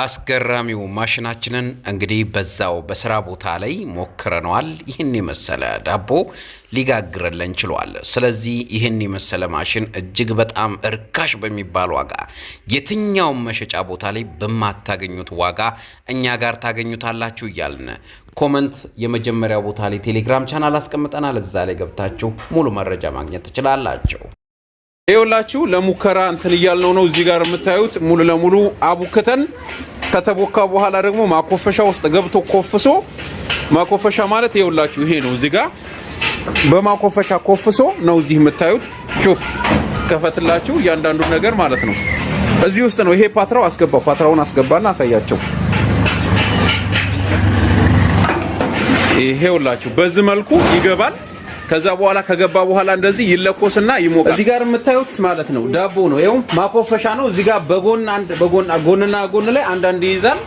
አስገራሚው ማሽናችንን እንግዲህ በዛው በስራ ቦታ ላይ ሞክረነዋል። ይህን የመሰለ ዳቦ ሊጋግርልን ችሏል። ስለዚህ ይህን የመሰለ ማሽን እጅግ በጣም እርካሽ በሚባል ዋጋ፣ የትኛውም መሸጫ ቦታ ላይ በማታገኙት ዋጋ እኛ ጋር ታገኙታላችሁ እያልን comment የመጀመሪያ ቦታ ላይ ቴሌግራም ቻናል አስቀምጠናል። እዛ ላይ ገብታችሁ ሙሉ መረጃ ማግኘት ትችላላችሁ። ይኸውላችሁ ለሙከራ እንትን እያልነው ነው። እዚህ ጋር የምታዩት ሙሉ ለሙሉ አቡክተን ከተቦካ በኋላ ደግሞ ማኮፈሻ ውስጥ ገብቶ ኮፍሶ፣ ማኮፈሻ ማለት ይኸውላችሁ ይሄ ነው። እዚህ ጋር በማኮፈሻ ኮፍሶ ነው እዚህ የምታዩት። ሹፍ ከፈትላችሁ እያንዳንዱ ነገር ማለት ነው። እዚህ ውስጥ ነው ይሄ ፓትራው። አስገባው፣ ፓትራውን አስገባና አሳያቸው። ይሄውላችሁ በዚህ መልኩ ይገባል። ከዛ በኋላ ከገባ በኋላ እንደዚህ ይለኮስና ይሞቃል። እዚህ ጋር የምታዩት ማለት ነው ዳቦ ነው። ይኸው ማኮፈሻ ነው። እዚህ ጋር በጎን አንድ በጎን ጎንና ጎን ላይ አንዳንድ ይይዛል።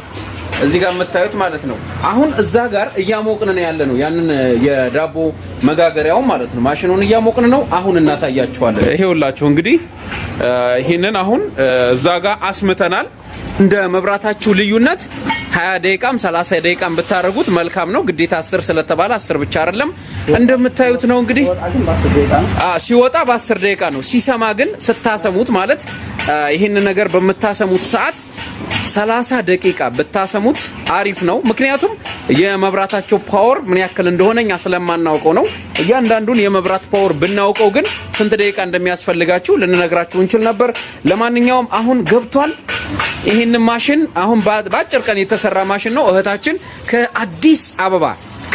እዚህ ጋር የምታዩት ማለት ነው። አሁን እዛ ጋር እያሞቅን ነው ያለ ነው። ያንን የዳቦ መጋገሪያው ማለት ነው። ማሽኑን እያሞቅን ነው። አሁን እናሳያችኋለን። ይሄውላችሁ እንግዲህ ይህንን አሁን እዛ ጋር አስምተናል። እንደ መብራታችሁ ልዩነት 20 ደቂቃም 30 ደቂቃም ብታደርጉት መልካም ነው። ግዴታ 10 ስለተባለ 10 ብቻ አይደለም። እንደምታዩት ነው እንግዲህ ሲወጣ በ10 ደቂቃ ነው። ሲሰማ ግን ስታሰሙት ማለት ይህን ነገር በምታሰሙት ሰዓት 30 ደቂቃ ብታሰሙት አሪፍ ነው። ምክንያቱም የመብራታቸው power ምን ያክል እንደሆነ እኛ ስለማናውቀው ነው። እያንዳንዱን የመብራት power ብናውቀው ግን ስንት ደቂቃ እንደሚያስፈልጋችሁ ልንነግራችሁ እንችል ነበር። ለማንኛውም አሁን ገብቷል። ይህን ማሽን አሁን በአጭር ቀን የተሰራ ማሽን ነው። እህታችን ከአዲስ አበባ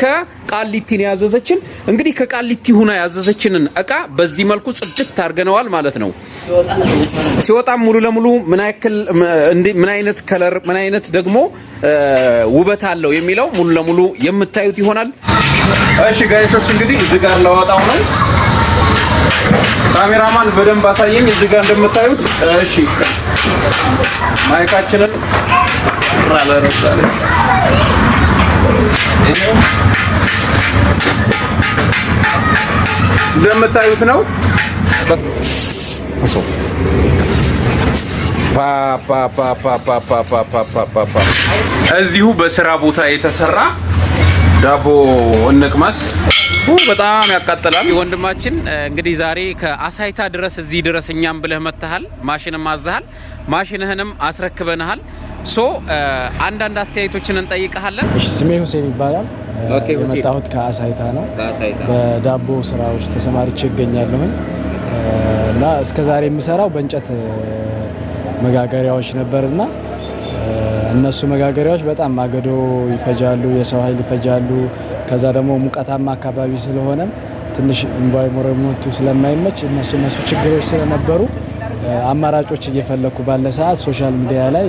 ከቃሊቲ ነው ያዘዘችን። እንግዲህ ከቃሊቲ ሁና ያዘዘችንን እቃ በዚህ መልኩ ጽድት አድርገነዋል ማለት ነው። ሲወጣም ሙሉ ለሙሉ ምን ያክል፣ ምን አይነት color፣ ምን አይነት ደግሞ ውበት አለው የሚለው ሙሉ ለሙሉ የምታዩት ይሆናል። እሺ guys ኦች፣ እንግዲህ እዚህ ጋር ለዋጣው ነው። ካሜራማን በደንብ አሳየኝ። እዚህ ጋር እንደምታዩት፣ እሺ ማይካችንን ራለረሳለ ይሄው እንደምታዩት ነው። ፓ እዚሁ በስራ ቦታ የተሰራ ዳቦ እንቅመስ። በጣም ያቃጥላል። ወንድማችን እንግዲህ ዛሬ ከአሳይታ ድረስ እዚህ ድረስ እኛም ብለህ መጥተሃል። ማሽንም አዘሃል፣ ማሽንህንም አስረክበንሃል። So አንዳንድ አስተያየቶችን እንጠይቀሃለን። እሺ፣ ስሜ ሁሴን ይባላል። Okay፣ ሁሴን። የመጣሁት ከአሳይታ ነው። በዳቦ ስራዎች ተሰማርቼ እገኛለሁኝ እና እስከ ዛሬ የምሰራው በእንጨት መጋገሪያዎች ነበርና እነሱ መጋገሪያዎች በጣም ማገዶ ይፈጃሉ፣ የሰው ኃይል ይፈጃሉ። ከዛ ደግሞ ሙቀታማ አካባቢ ስለሆነ ትንሽ environment ኡ ስለማይመች እነሱ ችግሮች ስለነበሩ አማራጮች እየፈለኩ ባለ ሰዓት social media ላይ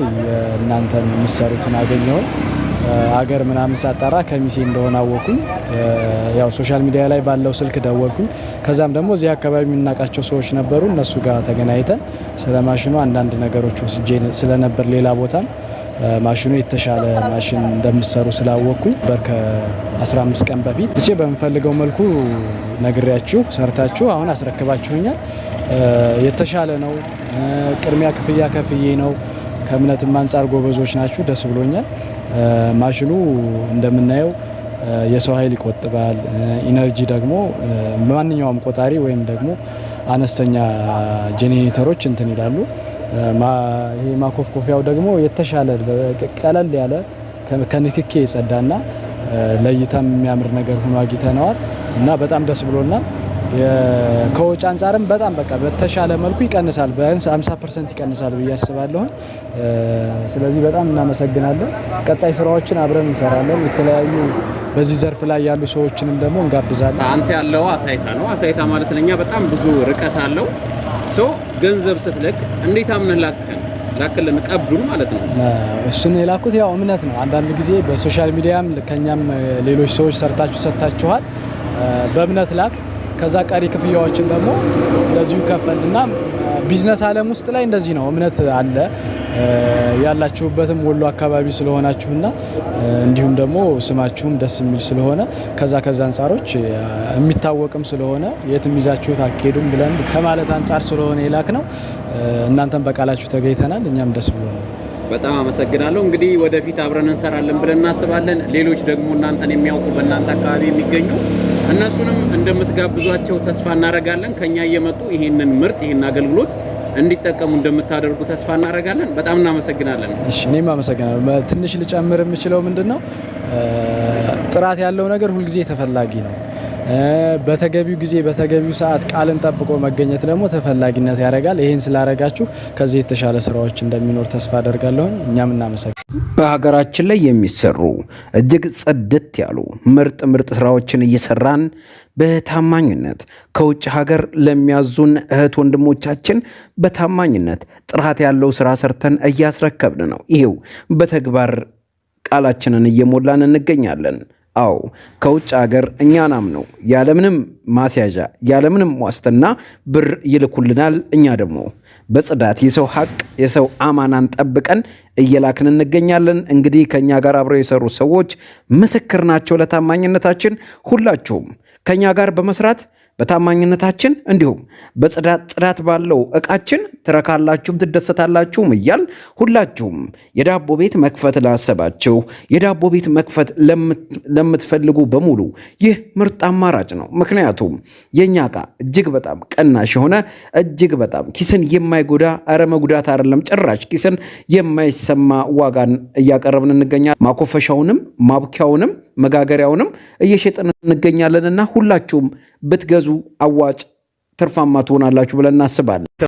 እናንተን የምትሰሩትን አገኘሁኝ። አገር ምናምን ሳጣራ ከሚሴ እንደሆነ አወኩኝ። ያው social media ላይ ባለው ስልክ ደወልኩኝ። ከዛም ደግሞ እዚህ አካባቢ የምናውቃቸው ሰዎች ነበሩ። እነሱ ጋር ተገናኝተን ስለ ማሽኑ አንዳንድ ነገሮች ወስጄ ስለነበር ሌላ ቦታም ማሽኑ የተሻለ ማሽን እንደምትሰሩ ስላወቅኩኝ በር ከ15 ቀን በፊት ትቼ በምፈልገው መልኩ ነግሬያችሁ ሰርታችሁ አሁን አስረክባችሁኛል። የተሻለ ነው። ቅድሚያ ክፍያ ከፍዬ ነው። ከእምነትም አንጻር ጎበዞች ናችሁ። ደስ ብሎኛል። ማሽኑ እንደምናየው የሰው ኃይል ይቆጥባል። Energy ደግሞ ማንኛውም ቆጣሪ ወይም ደግሞ አነስተኛ ጄኔሬተሮች እንትን ይላሉ። ይሄ ማኮፍኮፊያው ደግሞ የተሻለ ቀለል ያለ ከንክኪ የጸዳና ለእይታም የሚያምር ነገር ሆኖ አግኝተነዋል እና በጣም ደስ ብሎናል። ከወጪ አንጻርም በጣም በቃ በተሻለ መልኩ ይቀንሳል፣ ቢያንስ 50% ይቀንሳል ብዬ አስባለሁኝ። ስለዚህ በጣም እናመሰግናለን። ቀጣይ ስራዎችን አብረን እንሰራለን። የተለያዩ በዚህ ዘርፍ ላይ ያሉ ሰዎችንም ደግሞ እንጋብዛለን። አንተ ያለው አሳይታ ነው። አሳይታ ማለት ለኛ በጣም ብዙ ርቀት አለው። So ገንዘብ ስትልክ እንዴት አምነህ ላክን ላክልን ቀብዱን ማለት ነው። እሱን የላኩት ያው እምነት ነው። አንዳንድ ጊዜ በ social media ም ከኛም ሌሎች ሰዎች ሰርታችሁ ሰጥታችኋል። በእምነት ላክ። ከዛ ቀሪ ክፍያዎችን ደግሞ እንደዚሁ ከፈልና ቢዝነስ ዓለም ውስጥ ላይ እንደዚህ ነው፣ እምነት አለ። ያላችሁበትም ወሎ አካባቢ ስለሆናችሁና እንዲሁም ደግሞ ስማችሁም ደስ የሚል ስለሆነ ከዛ አንጻሮች የሚታወቅም ስለሆነ የትም ይዛችሁት አትሄዱም ብለን ከማለት አንጻር ስለሆነ የላክ ነው። እናንተም በቃላችሁ ተገኝተናል። እኛም ደስ ብሎናል። በጣም አመሰግናለሁ። እንግዲህ ወደፊት አብረን እንሰራለን ብለን እናስባለን። ሌሎች ደግሞ እናንተን የሚያውቁ በእናንተ አካባቢ የሚገኙ እነሱንም እንደምትጋብዟቸው ተስፋ እናደርጋለን። ከኛ እየመጡ ይህንን ምርት፣ ይህን አገልግሎት እንዲጠቀሙ እንደምታደርጉ ተስፋ እናደርጋለን። በጣም እናመሰግናለን። እሺ፣ እኔም አመሰግናለሁ። ትንሽ ልጨምር የምችለው ምንድን ነው፣ ጥራት ያለው ነገር ሁልጊዜ ተፈላጊ ነው። በተገቢው ጊዜ በተገቢው ሰዓት ቃልን ጠብቆ መገኘት ደግሞ ተፈላጊነት ያደርጋል። ይህን ስላደረጋችሁ ከዚህ የተሻለ ስራዎች እንደሚኖር ተስፋ አደርጋለሁኝ። እኛም እናመሰግናለን። በሀገራችን ላይ የሚሰሩ እጅግ ጽድት ያሉ ምርጥ ምርጥ ስራዎችን እየሰራን በታማኝነት ከውጭ ሀገር ለሚያዙን እህት ወንድሞቻችን በታማኝነት ጥራት ያለው ስራ ሰርተን እያስረከብን ነው። ይሄው በተግባር ቃላችንን እየሞላን እንገኛለን። አዎ፣ ከውጭ ሀገር እኛን አምነው ያለምንም ማስያዣ ያለምንም ዋስትና ብር ይልኩልናል። እኛ ደግሞ በጽዳት የሰው ሀቅ የሰው አማናን ጠብቀን እየላክን እንገኛለን። እንግዲህ ከእኛ ጋር አብረው የሰሩ ሰዎች ምስክር ናቸው ለታማኝነታችን። ሁላችሁም ከእኛ ጋር በመስራት በታማኝነታችን እንዲሁም በጽዳት ጽዳት ባለው እቃችን ትረካላችሁም ትደሰታላችሁም እያል ሁላችሁም የዳቦ ቤት መክፈት ላሰባችሁ፣ የዳቦ ቤት መክፈት ለምትፈልጉ በሙሉ ይህ ምርጥ አማራጭ ነው። ምክንያቱም የእኛ እቃ እጅግ በጣም ቀናሽ የሆነ፣ እጅግ በጣም ኪስን የማይጎዳ፣ ኧረ መጉዳት አይደለም ጭራሽ ኪስን የማይሰማ ዋጋን እያቀረብን እንገኛለን። ማኮፈሻውንም ማብኪያውንም መጋገሪያውንም እየሸጥን እንገኛለንና ሁላችሁም ብትገዙ አዋጭ ትርፋማ ትሆናላችሁ ብለን እናስባለን።